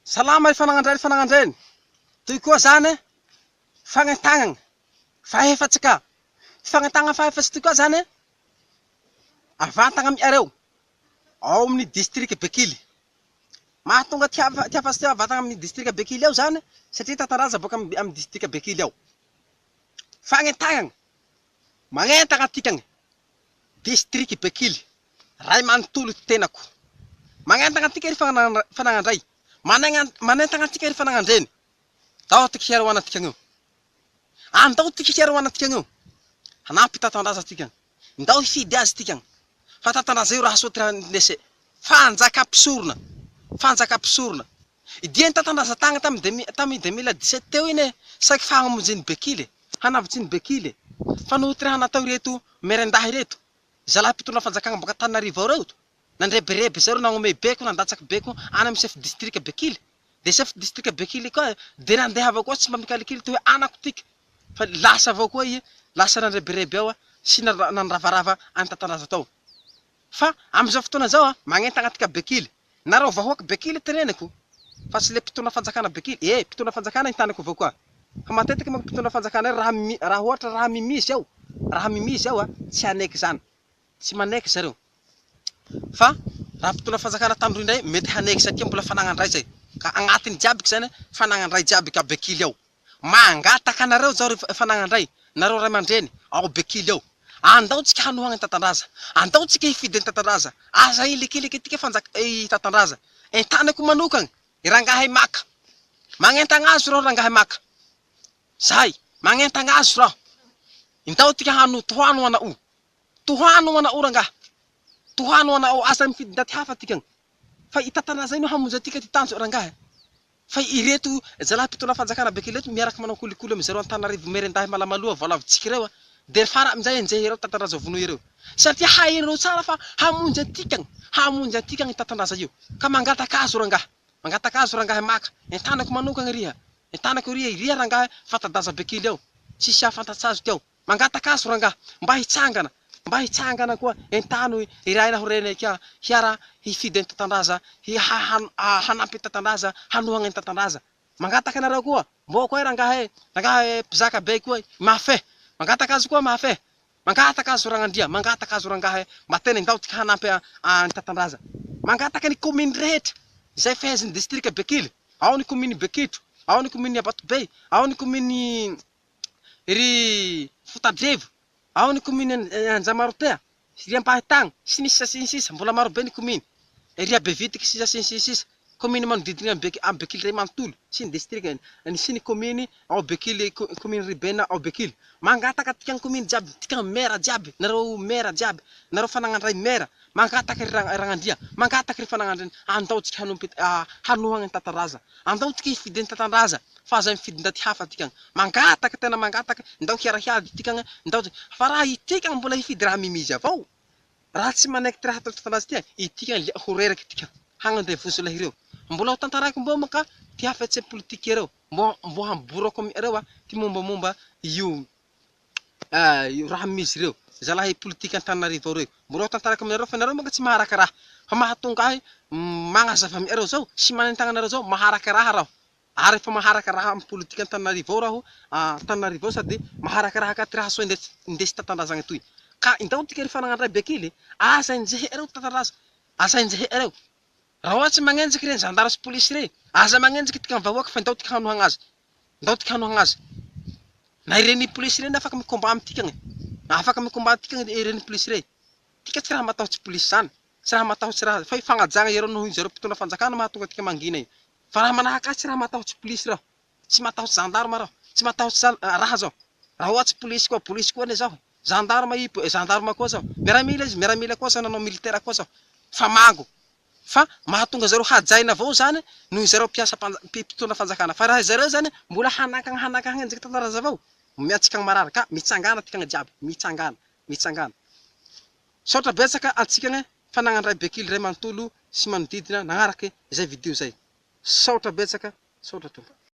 Salama ry fanagnandray ry fanagnandreny! Toy koa zany fagnentagnana fahefatsy ka! Ty fagnentagnana fahefatsy toy koa zany avantagna amy iareo ao amin'ny district Bekily. Mahatonga ty hafa ty hafatsy ty avantagna amin'ny district Bekily ao zany satria Tataraza boaka amy district Bekily ao. Fagnentagnana, magnentagna antikagny district Bekily Ray manontolo ty tenako. Magnentagna antika ry fanagnandray. Manentagna antika ry fanagnandreny. Ndao tika hiaro anantika io. Andao tika hiaro anantika io. Hanampy tatandraza tika. Ndao hifidy azy tika. Fa tatandraza io raha soa ty raha nindese. Fanjaka mpisorona. Fanjaka mpisorona. Dia ny tatandraza tagny tamy tamy 2017 teo iny e. Saiky fahamonjen'i Bekily e. Hanavotsin'i Bekily e. Fa noho ty raha natao ireto merendahy ireto. Zalahy mpitondra fanjakagna boaka Antananarivo ao reo, nandrebireby zareo nagnomey beko nandatsaky beko any amy chef district Bekily, de chef district Bekily koa de nandeha avao koa tsy mba mikalikily ty hoe anako tiky fa lasa avao koa i lasa nandrebireby ao sy nandravarava any Tatandraza tao. Fa amizao fotoana zao magnentagna antika Bekily, nareo vahoaky Bekily teneniko fa tsy le mpitondra fanjakana Bekily, eh mpitondra fanjakana entaniko avao koa fa matetiky manko mpitondra fanjakana raha raha ohatra raha mimizy ao raha mimizy ao tsy haneky zany, tsy maneky zareo fa raha mpitondra fanjakana tandroy ndray mety haneky satria mbola fanagnan-dray zay ka agnatiny jiabiky zany fanagnan-dray jiaby ka Bekily ao. Mangataka anareo zao ry fanagnan-dray, nareo ray aman-dreny ao Bekily ao, andao tsika hanohagna ny Tatandraza, andao tsika hifidy ny Tatandraza, aza ilikiliky tika fanjaka i Tatandraza, entaniko manokagna i rangahy maka, magnentagna azy reo rangahy maka, zay, magnentagna azy raho, indao tika hano tohano ana'o, tohano ana'o rangahy, tohano ana'o, aza mifidy ndaty hafa tikagna, fa i Tatandraza io no hamonjy antika ty tanjo rangahy. Fa ireto zalahy mpitondra fanjakana be kely ireto miaraka manao kolikoly amin zareo Antananarivo Merendahy Malamaloa voalavo tsiky ireo a! Dia fara amin'izay enjehy ireo Tatandraza vonoy ireo satria hain'ireo tsara fa hamonjy antikagna hamonjy antikagna io Tatandraza io ka mangataka azy rangahy mangataka azy rangahy maka entanako manokagna riha entanako riha riha rangahy fantadaza be kely ao tsisy hahafantatsa azy teo Mangataka azy rangaha mba hitsangana mba hitsangana koa entano i ray naho reny ka hiara hifidy an'i Tatandraza hanampy an'i Tatandraza hanohagna an'i Tatandraza mangataka anareo koa mbô koa rangaha e rangaha e mpizaka be koa i mafe mangataka azy koa mafe mangataka azy ragnandria mangataka azy rangaha e mba tena indao tika hanampy an'i Tatandraza mangataka ny commune rehetra izay fehezin'ny district Bekily ao ny commune Bekitro ao ny commune Ambatobe ao ny commune ry Fotadrevo, ao ny commune Anjamarotea, ry Ampahitagna, sy ny sisa sy ny sisa, mbola maro be ny commune, ry Abevitiky sisa sy ny sisa, commune manodidina an'i Bekily, ao Bekily iray manontolo, sy ny district, sy ny commune ao Bekily, commune Ribena ao Bekily. Mangataka antika ny commune jiaby, antika maire jiaby, nareo maire jiaby, nareo fanagnandray maire, mangataka ry Ragnandria, mangataka ry fanagnandreny, andao tsika hanompo, hanohagna ny Tataraza. Andao tika hifidy ny tantandraza fa aza mifidy ndaty hafa tikagna. Mangataka tena mangataka ndao hiara hiady tikagna ndao fa raha itikagna mbola hifidy raha mimizy avao raha tsy manaiky ty raha atao tantandraza ty itikagna le ho reraky tika hagnandevozo lahy reo. Mbola ho tantaraiko mbô moa ka ty hafetsem politique reo mbô mbô hamborako amy reo ty mombamomba io io raha misy ireo zalahy politika Antananarivo ao ireo. Mbola ho tantarako aminareo fa nareo manko tsy maharaka raha. Fa mahatonga ahy magnazava aminareo zao sy manentagna anareo zao maharaka raha raho. Ary efa maharaka raha amin'ny politika Antananarivo ao raho, Antananarivo ao sady maharaka raha ka ty raha soa indesy tantandrazagna toy. Ka indao tika ry fanagnandray be kely, aza enjehy areo tantandraza, aza enjehy areo. Raha ohatsy magnenjiky reny zandary sy polisy rey, aza magnenjiky tika vahoaka fa indao tika hanohagna azy. Ndao tika hanohagna azy. Na ireny polisy ireny afaka mi-combat amintikagna e. Afaka mi-combat antikagna ireny polisy ireny. Tika tsy raha matahotsy polisy zany. Tsy raha matahotsy raha fa fagnajagna iareo noho zareo mpitondra fanjakana mahatonga antika mangina io. Fa raha manahaka ahy tsy raha matahotsy polisy raho. Tsy matahotsy gendarme raho. Tsy matahotsy raha zaho. Raha ohatsy polisy koa, polisy koa anie zaho. Gendarme i, gendarme koa zaho. Miaramila izy, miaramila koa zaho, nanao militaire koa zaho. Fa mago. Fa mahatonga zareo hajaina avao zany noho zareo mpiasa mpitondra fanjakana. Fa raha zareo zany mbola hanakagna hanakagna antsika tantaraza avao, omeantsika marary ka mitsangana tikagna jiaby, mitsangana, mitsangana. Misaotra betsaka antsikagna fa nagnandray bekily ray manontolo sy manodidina nagnaraky izay video zay. Saotra betsaka, saotra tompoko.